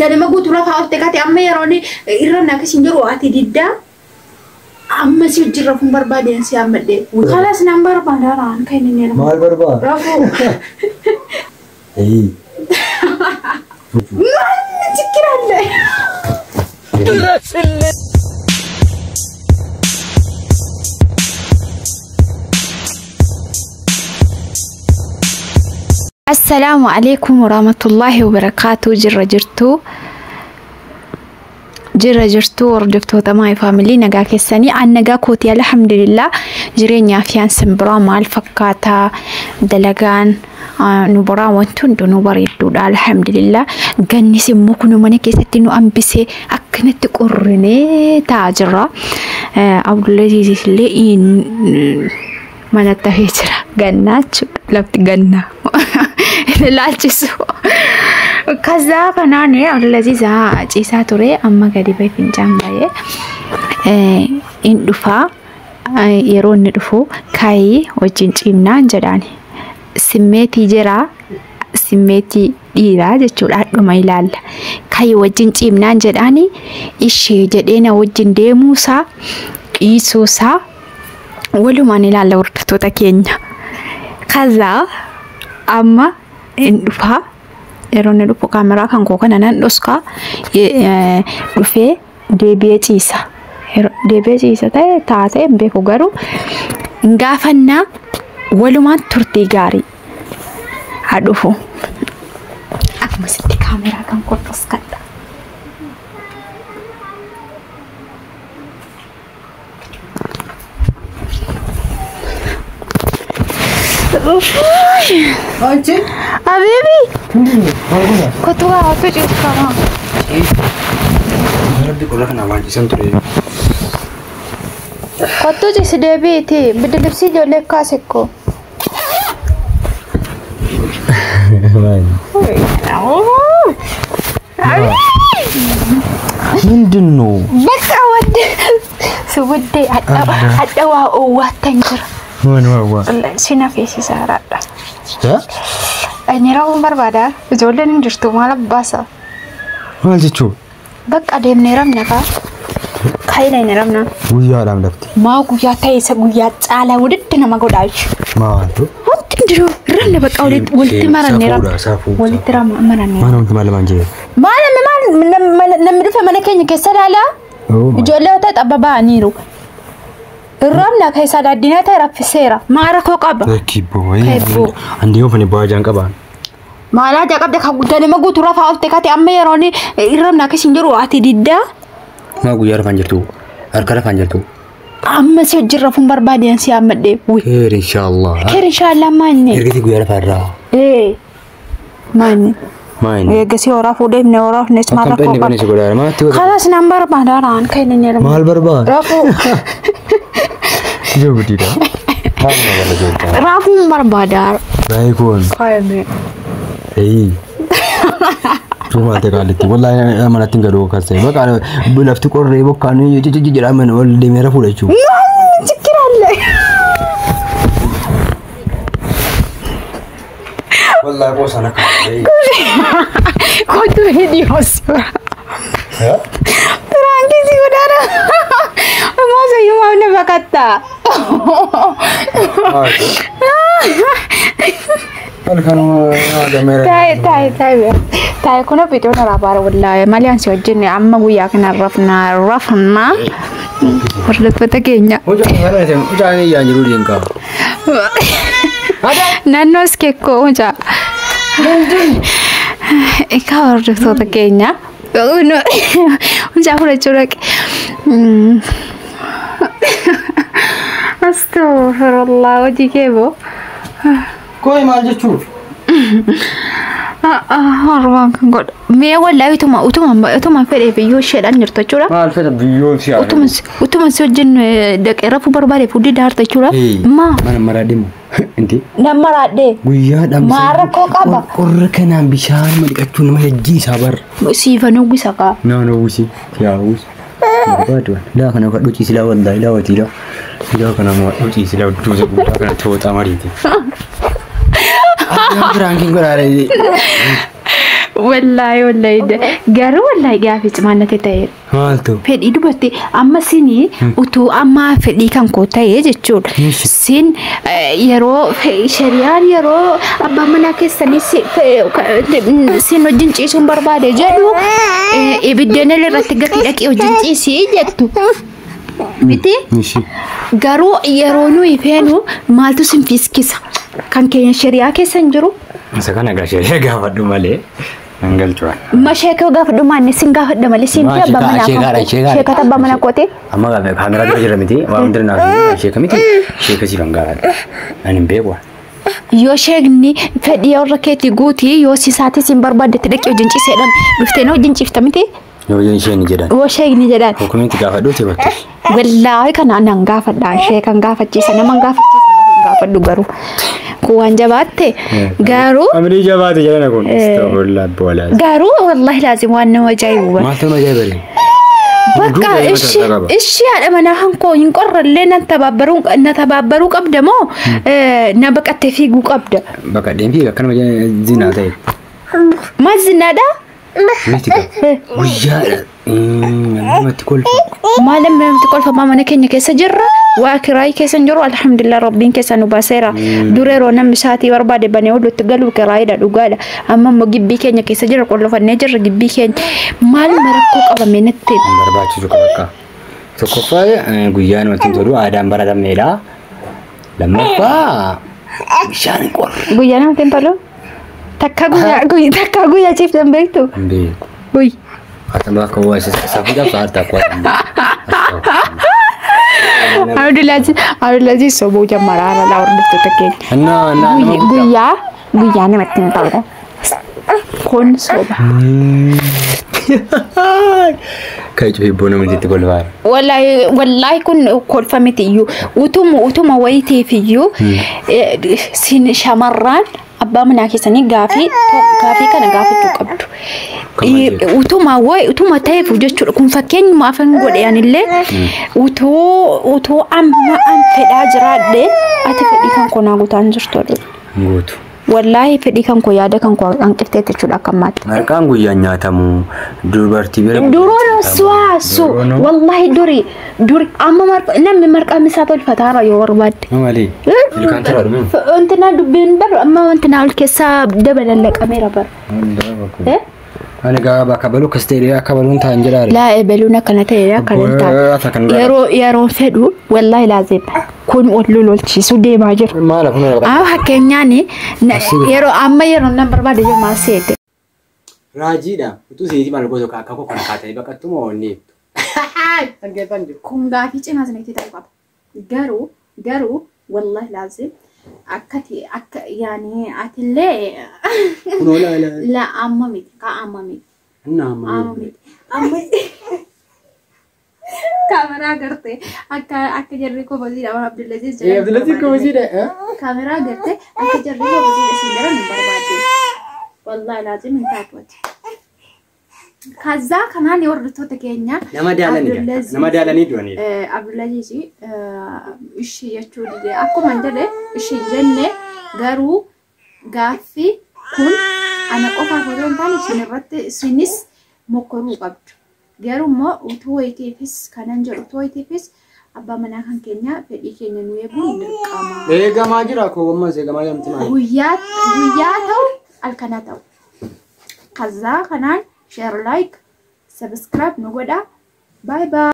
Ganama guutuu rafaa olte kaate amma yeroon irra akkas hin jiru ati diddaa amma si wajjin rafuun barbaadeen si hammadhee. Kalas nan barbaada raan kan inni jedhamu. Maal barbaada? Rafuu. Ee. Maal chikkiraalle? Assalaamu alaikum warahmatullaahi wabarakaatu. Jirra jirtu. Jirra jirtu hordoftoota My Family, nagaa keessanii? An nagaa kootii, alhamdulillah. Jireenyaa fi ansin biraa maal fakkaataa? Dalagaan nu biraa wanti hundinuu bareedduudha, alhamdulillah. Gannis immoo kun mana keessatti nu hambisee akkanatti qorrinee taa'aa jirra. Abdullaziz illee manatti hafee jira. Gannaa jechuudha, lafti gannaa ilaalchisu. ከዛ kanaan Abdulaziz ciisaa ture, amma gadi bahee fincaan bahee in dhufaa. Yeroo inni dhufu kaayii wajjin ciimnaan jedhaan. Simmeetii jira, simmeetii dhiiraa jechuudha, hadhuma ilaalla. Kaayii wajjin ciimnaan jedhaani, ishee jedhee na wajjin deemuusaa dhiisuusaa walumaan ilaalla, hordoftoota keenya. ከዛ amma in dhufaa. Yeroo inni dhufu kaameraa kan koo kana nan dhoskaa, dhufee deebi'ee ciisa. Deebi'ee ciisa ta'e taatee hin beeku, garuu gaafannaa walumaan turtii gaarii haa dhufu. Akkuma sitti kaameraa kan koo dhoskadha. አንቺ Habibi! Kottu waa otoo ciisu qaba. Rabbi qorra kana waan ciisan ture. Kottu ciisi deebiiti. Bidda libsii ijoollee kaase ko. ምንድን ነው? በቃ ወደ ስውዴ hadha waa oowwaattan jira. ምን ዋዋ? Si nafeessisaaraadha. Inni rafuun barbaada. Ijoolleen hin jirtu, maal abbaasa? Maal jechuu? Bakka deemnee rabna kaa. Kaayina inni rabna. Guyyaadhaan lafti. Maa guyyaa ta'e isa guyyaa caalaa walitti nama godhaa jechuudha. Maaltu? Wanti hundinuu rabna, bakka walitti marannee rabna. Saafuu. Walitti marannee. Maal wanti maal lamaan jee? Maal namni maal namni dhufe mana keenya keessa ilaalaa? Ijoollee yoo ta'e xabba ba'aniiru. Rabna keessaa daaddinaa ta'e raffiseera. Maa rakkoo qaba? Kibboo. Kibboo. Andi yoo fane bu'aa jaan qabaan. Maalaa jaa qabde? Kan ganama guutuu rafaa olte kaate amma yeroon rabna akkas hin jiru ati diddaa. Maa guyyaa rafaan jirtu? Harka rafaan jirtu? Amma si wajjin rafuun barbaadeen si hammadhee. Keer inshaallah. Keer inshaallah maanni. Ergasii guyyaa rafaa irraa. Ee. Maanni. Maanni. Eegasii horaa fuudhee himne horaa fuudhee maal Akkam rakkoo xinni bane si qaba? godhaara. Maatti godha? Kalas nan barbaada raan kan inni jedhamu. Maal barbaada? Rafuu. Ijoo guddiidha. Maal magaalaa jirta? Rafuun barbaada. Baay'ee kun. Kaayame. Ee. Tumaate qaalitti. Wallahi manatti hin gadoo akkas ta'e. Bakka lafti qorree bokkaan jedhaa mana ol deemee rafuudha jechuudha. Maal chikkiraalle? Wallahi qoosaan akka. Kottu viidiyoo suura. Pirankii si godhaara. Moosayyuu maaf na baqatta? Halkanuma gameera. Taa'e taa'e taa'e taa'e, kun viidiyoo irraa baara. Wallaahi malee ansi wajjin amma guyyaa kana rafna rafna, hordoftoota keenya. Mucaan iyyaan jiru deemkaa. Naannoo iskeekoo mucaa. Egaa hordoftoota keenya. Mucaa fudhachuu dhaqe. Astaghfirullah, hojii kee boo. Koi maal jechuuf? Harwaan kan godha. Mee wallaahi utuma fedhee biyyoo isheedhaan jirtu jechuudha. Maal fedha biyyoon si haa? Utuma si wajjin dhaqee rafuu barbaade fuudhii daarta jechuudha. Maa? Mana maraa deemu. Inti Nama maraadhee. guyyaa dhamsa. Maa rakkoo qaba? Qorra kanaan bishaan dhiqachuu nama hejjiisaa barra. Siifan uwwisa kaa. Naan uwwisi. Yaa uwwisi. Barbaadu. Laa kana kadhu ciisilaa, wallaahi laa watiila. Laa kana moo ciisilaa duusa guddaa kana tooxaa mariiti. Piraankiin godhaadha. Wallaahi wallaahi garuu wallaahi gaafii cimaa natti ta'eera. Maaltu? Fedhii dubartii amma sinii utuu amma fedhii kan koo ta'e jechuudha. Sin yeroo shariyaan yeroo abbaan manaa keessanii sin wajjin ciisuun barbaade jedhu ibiddeen irratti gatii dhaqee wajjin ciisii jettu. Miti? Garuu yeroo nuyi feenu maaltu sin fiiskisa? Kan keenya shariyaa keessa hin jiru. Isa kana gaa shariyaa gaafadhu malee. Ma sheekoo gaafadhu maanni sin gaafadha malee siin fi abbaa manaa sheekata abbaa manaa kootee. Amma kaameraa dura jira miti waan hundi naaf sheeka miti sheeka siif gaafadha. Ani hin beeku. Yoo sheekni fedhii warra keetii guutii yoo sisaatii sin barbaaddetti dhaqee wajjin ciiseedhaan dhuftee na wajjin ciifta miti. Yoo sheekni jedhan. Yoo sheekni jedhan. Hukumiitti gaafadhuuti bakka. Wallaahi kana nan gaafadha sheekan gaafachiisa naman gaafachiisa gaafadhu garuu. Kuwaan jabaatte garuu. Amrii jabaate jedhana kun. Astaghfirullah boolaa. Garuu wallahi laazim waan nama ajaa'ibu. Maaltu nama ajaa'iba? Bakka ishii haadha manaa hankoo hin qorrallee na tabaabbaruu qabda moo na baqattee fiiguu qabda? Baqadheen fiiga akkanuma zinaa ta'e. Maal zinaadhaa? Miti guyyaadha. Namatti kolfa. Maal namatti kolfamaa mana keenya keessa jirra. Waa kiraayii keessa hin jiru alhamdulillah rabbiin keessa nu baaseera. Dura yeroo namni sa'aatii barbaade banee oolutti galuu kiraayiidha dhugaadha. Amma immoo gibbii keenya keessa jirra qollofannee jirra gibbii keenya. Maal rakkoo qabame natti? Barbaachisu qaba akka. Tokkoffaa guyyaa namatti hin tolu aadaan baratamneedha. Lammaffaa bishaan hin qorre. Guyyaa namatti hin tolu? Takka guyyaa ciiftan beektu? Hin beeku. Guyy. Atama akka waa safuu cabsa harta akka Abdulaziz sobuu jammaraara laa hordoftoota keenya. Guyyaa guyyaa namatti hin tolu. Kun soba. Kan cufi namatti itti kolfaa. Wallaahi kun kolfa miti iyyuu utuma wayitiif iyyuu sin shamarraan abbaa manaa keessanii gaafii kana gaafachuu qabdu. Utuma wayi utuma ta'eef jechuudha kun fakkeenyuma afaan godhe anillee utuu amma an fedhaa jiraadhe ati fedhii kan koo naa guutaan jirtu. Guutu. Wallaahi fedhii kan koo yaada kan koo hanqifteetti jechuudha akka ammaatti. Marqaan guyyaan nyaatamu dubartii bira. Duroon suwaasu wallaahi duri amma namni marqaa misaa tolfataara yoo barbaadde. Maali? Ilkaan taraa dhume. Wantina dubbiin bar amma wantina ol keessaa dabalallaqameera bar. Ani gaa bakka baluu akkas ta'e akka baluun ta'an jedhaare. Laa baluun akkana ta'e akkana ta'a. Yeroo fedhu wallaahi laazim kun ol lolchiisu deemaa jira. Maal kun Amma fakkeenyaan yeroo amma yeroo nan barbaade yoo maal seete. Raajiidha. Utuu seetii maal gosa akka koo kana kaatanii baqattu moo onni ibtu? Kun gaafii cimaa sana itti ta'u qaba. Garuu wallaahi laazim akkati akka yaani atillee Kunoo laala. La amma miti ka amma miti. Amma miti. Amma kaameraa gartee akka jarri koboziidha waan Abdulaziz jedhamu. Abdulaziz koboziidha. Kaameraa gartee akka jarri koboziidha siin jedhan hin barbaadde. Wallaahi laazim hin taatu. Kaza kanaan hordoftoota keenya nama daalanii nama daalanii du'anii Abdulaziz ishii jechuu dide akkuma hin jedhe ishii jenne garuu gaaffii kun ana qofaaf otoo hin taane isin irratti isinis mokkoruu qabdu. Garuu immoo utuu wayitiifis kanan jedhu utuu wayitiifis abbaa manaa kan keenya fedhii keenya nu eeguun dirqama. Eegamaa jira koo ammas eegamaa jirti maali? Guyyaa ta'u halkana ta'u. Kaza kanaan share, like, subscribe nu godha. Bye bye.